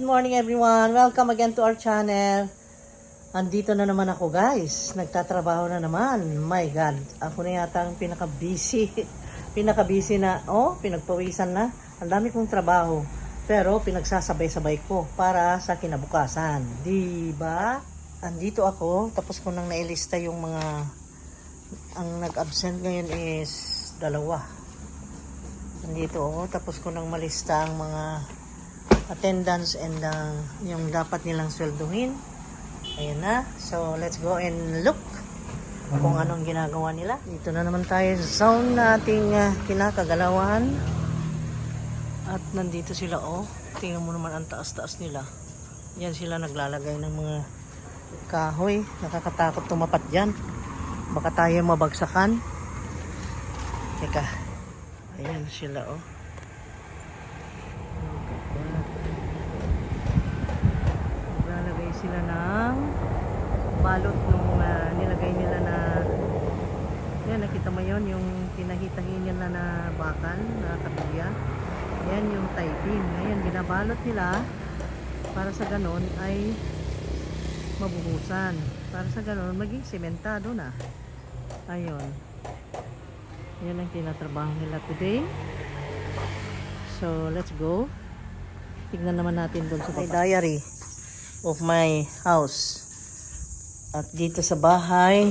morning everyone. Welcome again to our channel. Andito na naman ako guys. Nagtatrabaho na naman. My God. Ako na yata ang pinaka-busy. Pinaka-busy na. Pinagpawisan na. Ang dami kong trabaho. Pero pinagsasabay-sabay ko para sa kinabukasan. Diba? Andito ako. Tapos ko nang nailista yung mga... Ang nag-absent ngayon is dalawa. Andito ako. Tapos ko nang malista ang mga... attendance and yung dapat nilang swelduhin. Ayan na. So, let's go and look kung anong ginagawa nila. Dito na naman tayo sa zone na ating kinakagalawan. At nandito sila, Tingnan mo naman ang taas-taas nila. Yan sila naglalagay ng mga kahoy. Nakakatakot tumapat dyan. Baka tayo mabagsakan. Teka. Ayan sila, sila ng balot nung nilagay nila na yan, nakita mo yun yung pinahitahin nila na bakal na kabilya. Yan yung typing. Ngayon binabalot nila para sa ganon ay mabuhusan, para sa ganon maging sementado na. Ayun, yan ang tinatrabaho nila today. So let's go, tignan naman natin doon sa diary of my house. At dito sa bahay,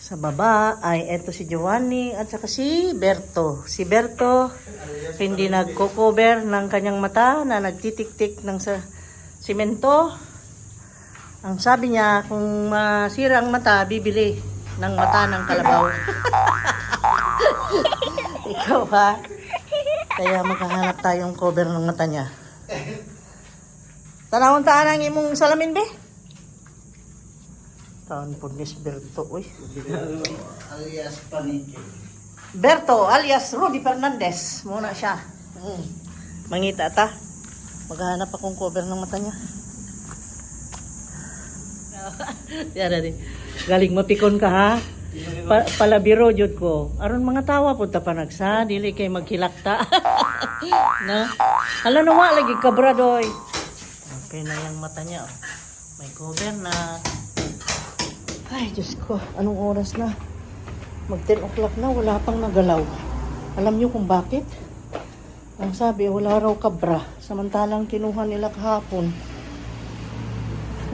sa baba, ay eto si Giovanni at saka si Berto. Si Berto, hindi nagko-cover ng kanyang mata na nagtitik-tik ng simento. Ang sabi niya, kung masira ang mata, bibili ng mata ng kalabaw. Ikaw ha? Kaya maghahanap tayong cover ng mata niya. Tanawon taan ang imong salamin be? Taon po ni Berto, alias Panike. Berto, alias Rudy Fernandez. Muna siya. Mangita ta. Maghahanap akong cover ng mata niya. Yan din. Galing mapikon ka ha? Palabiro jud ko. Aron mga tawa punta pa nagsa, dili kay maghilakta. Na. Hala na wa lagi kabradoy. Okay na yung mata niya. May cover na. Ay, Diyos ko. Anong oras na? Mag 10 o'clock na. Wala pang nagalaw. Alam niyo kung bakit? Ang sabi, wala raw kabra. Samantalang kinuha nila kahapon.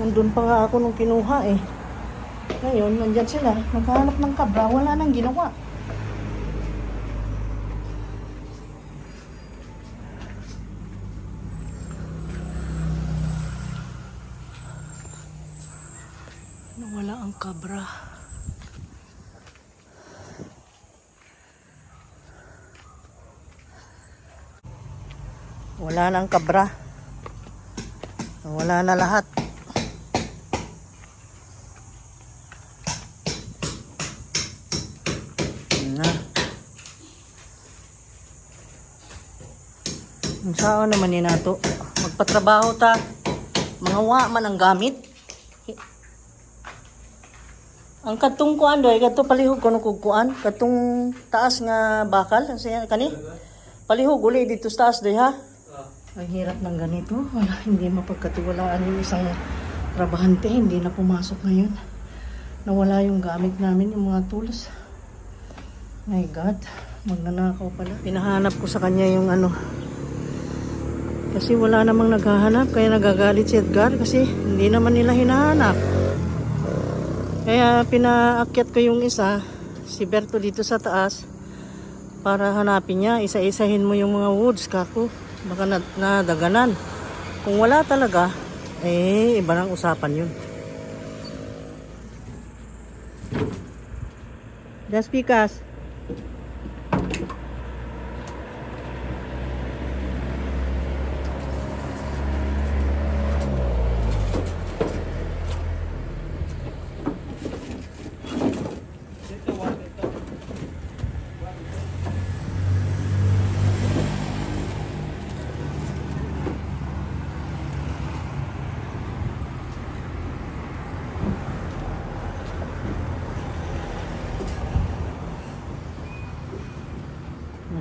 Nandun pa nga ako nung kinuha eh. Ngayon, nandyan sila. Naghahanap ng kabra. Wala nang ginawa. Nawala ang kabra. Wala na ang kabra. Wala na lahat. Ang saan naman ni nato? Magpatrabaho ta. Mga wa man ang gamit. Ang katong kuan doy, kadto palihog kuno kog kuan, katong taas nga bakal, siya kani. Palihog uli dito sa taas doy ha. Ang hirap ng ganito. Wala, hindi mapagkatiwalaan yung isang trabahante, hindi na pumasok ngayon. Nawala yung gamit namin, yung mga tools. My God, magnanakaw pala. Pinahanap ko sa kanya yung kasi wala namang naghahanap, kaya nagagalit si Edgar kasi hindi naman nila hinahanap. Kaya pinaakyat ko yung isa, si Berto dito sa taas, para hanapin niya. Isa-isahin mo yung mga woods, kako. Baka nadaganan. Kung wala talaga, iba nang usapan yun. Das Picas.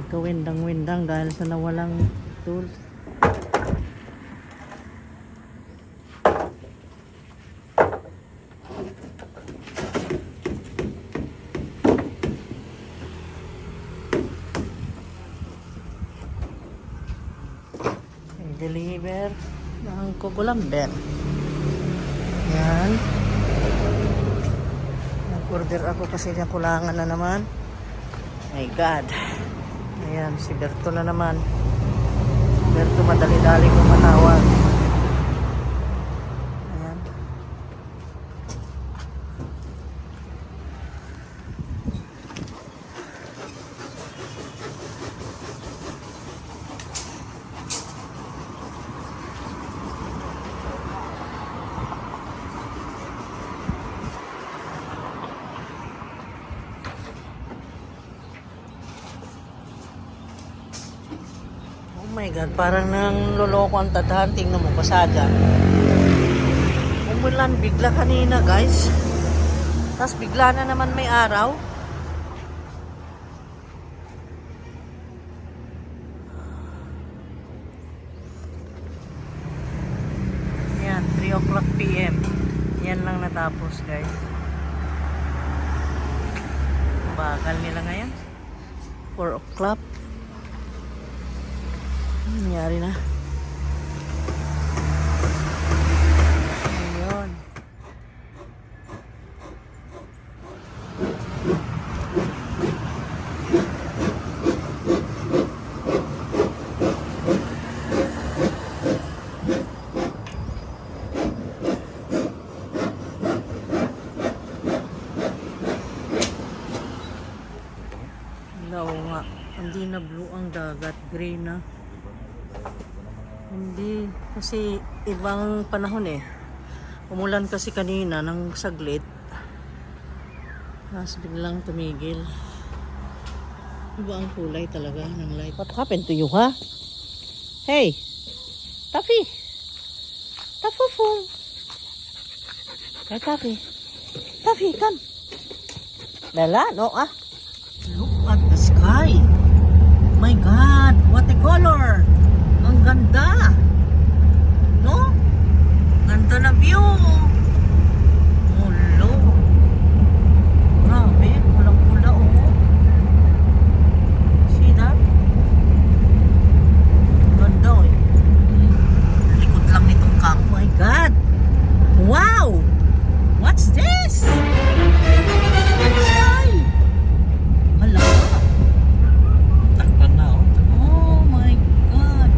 Nagkawindang-windang dahil sa nawalang tools. Deliver ng kukulamber. Yan. Nag-order ako kasi niya kulangan na naman. My God. Ayan, si Berto na naman. Berto, madali-dali ko matawag. Ayan. Oh my God, parang nang loloko ang tadhan. Tingnan mo, basada. Umulan bigla kanina, guys. Tapos bigla na naman may araw. Yan, 3 o'clock PM. Yan lang natapos, guys. Bagal nila ngayon. 4 o'clock. Nangyari na. Ayun. Ilaw nga. Hindi na blue ang dagat. Gray na. Hindi. Kasi ibang panahon eh. Umulan kasi kanina ng saglit. Tapos biglang tumigil. Iba ang kulay talaga ng light. What happened to you, ha? Hey! Taffy! Tafufum! Hey, Taffy! Taffy, come! Bella, no, ah? Look at the sky! My God! What a color! Ang ganda! No? Ganda na view! Ulo! Grabe! Pulang-pula, oh! See that? Ganda, oh! Likod lang nitong camp. Oh my God! Wow! What's this? Sky! Hala! Takpan na, oh! Oh my God!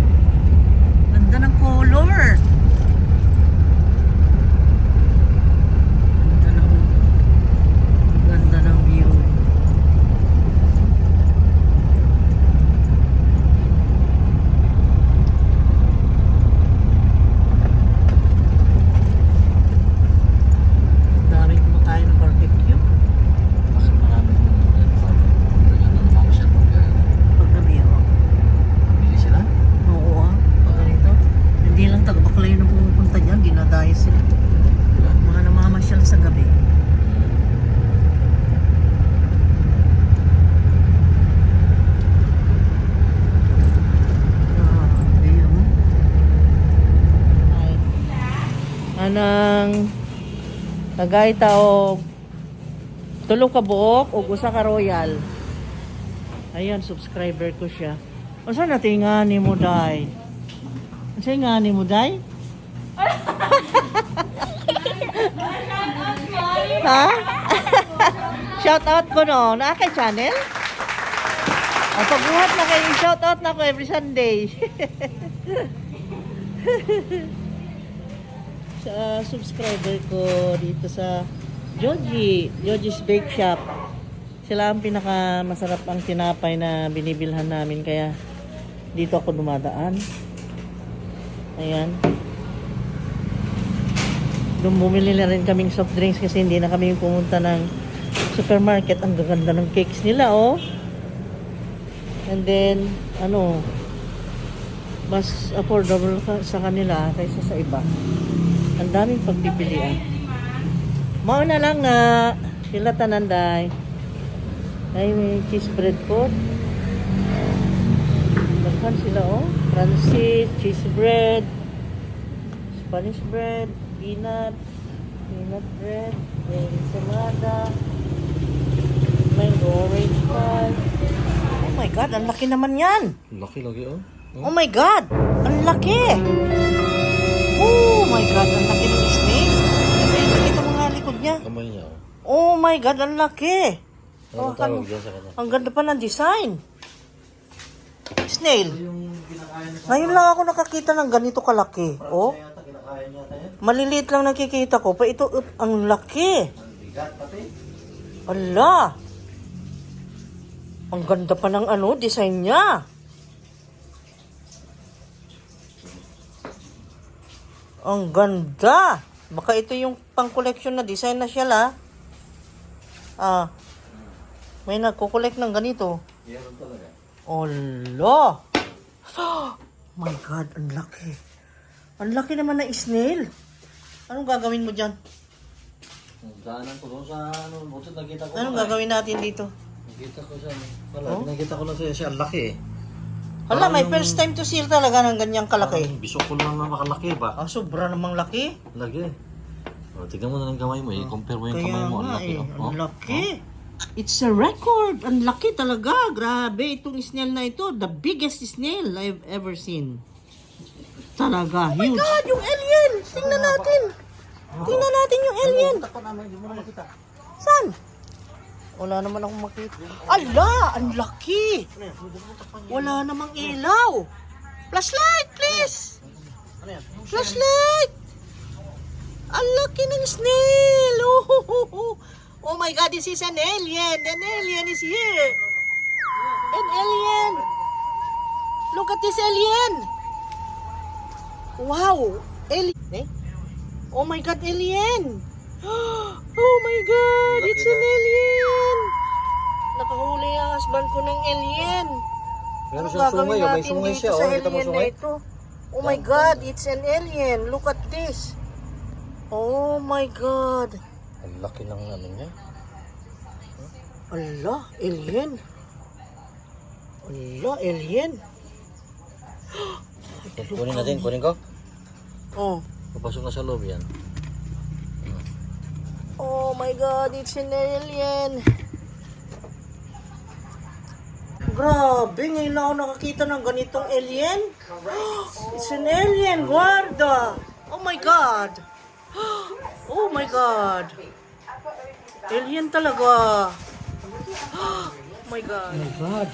Ganda ng color! Ganda ng view. Dami kumakain ng barbecue. Bakit marami ganyan ang siya Paggabi ako. Bili sila? Oo ah. Ganito. Hindi lang taga-Baklayo na pumupunta dyan. Ginadayo sila. Mga namamasyal sa gabi. Anang tagay tao tulo ka buok ug usa ka royal. Ayan, subscriber ko siya. Unsa natin nga ni mo day? Unsa nga ni mo day? Ha? Shout out ko no, na kay channel. Ang pagbuhat na kayo, shout out na ko every Sunday. Sa subscriber ko dito sa Joji's Bake Shop. Sila ang pinaka masarap ang tinapay na binibilhan namin kaya dito ako dumadaan. Ayan. Bumili na rin kaming soft drinks kasi hindi na kami pumunta ng supermarket. Ang gaganda ng cakes nila, oh. And then, mas affordable sa kanila kaysa sa iba. Ang daming pagpipilian. Mao na lang na sila tananday. Ay, may cheese bread po. Bagkan sila, oh. Francis, cheese bread, Spanish bread, peanut bread, may ensalada, mango orange pie. Oh my God, ang laki naman yan. Laki lagi oh. Oh my God! Ang laki! Oh my God! Ang laki ng snake! Ito mga likod niya. Kamay niya, Oh my God! Ang laki! Ano tawag dyan sa kanya? Ang ganda pa ng design. Snail. Yung kinakain niya. Ngayon lang ako nakakita ng ganito kalaki. Oh, Yata kinakain niya tayo. maliliit lang nakikita ko. Pa ito, ang laki. Ang bigat pati. Ala! Ang ganda pa ng design niya. Ang ganda. Baka ito yung pang-collection na design na siya la. May nagko-collect ng ganito. Meron talaga. Ala! My God, ang laki. Ang laki naman na snail. Anong gagawin mo dyan? Daanan ko doon sa butot nakita ko. Anong gagawin natin dito? Nakita ko siya. Wala, nakita ko lang siya. Ang laki Hala, may first time to see talaga ng ganyang kalaki. Bisok ko lang na makalaki ba? Sobra namang laki. Lagi. Tignan mo na ng kamay mo. I-compare mo yung kamay Kaya mo. Ang nga laki. ang laki. It's a record. Ang laki talaga. Grabe, itong snail na ito. The biggest snail I've ever seen. Talaga, huge. Oh my God, yung alien! Tingnan natin. Tingnan natin yung alien. Saan? Wala naman akong makita. Ala, ang laki. Wala namang ilaw. Flashlight, please. Flashlight. Ang laki ng snail. Oh my God, this is an alien. An alien is here. An alien. Look at this alien. Wow. Alien. Oh my God, alien. Oh my God, it's an alien. Nakahuli ang husband ko ng alien. Meron Ano siyang gagawin sungay. May natin sungay dito siya. sa Kita mo alien na sungay? ito? Oh my God, it's an alien. Look at this. Oh my God. Ang laki ng ano niya. Ala, alien. Ala, alien. Kunin natin. Kunin ko. Oh. Papasok na sa loob yan. Oh my God, it's an alien. Grabe, ngayon lang ako nakakita ng ganitong alien. It's an alien, guarda. Oh my God. Oh my God. Alien talaga. Oh my God. Oh my God.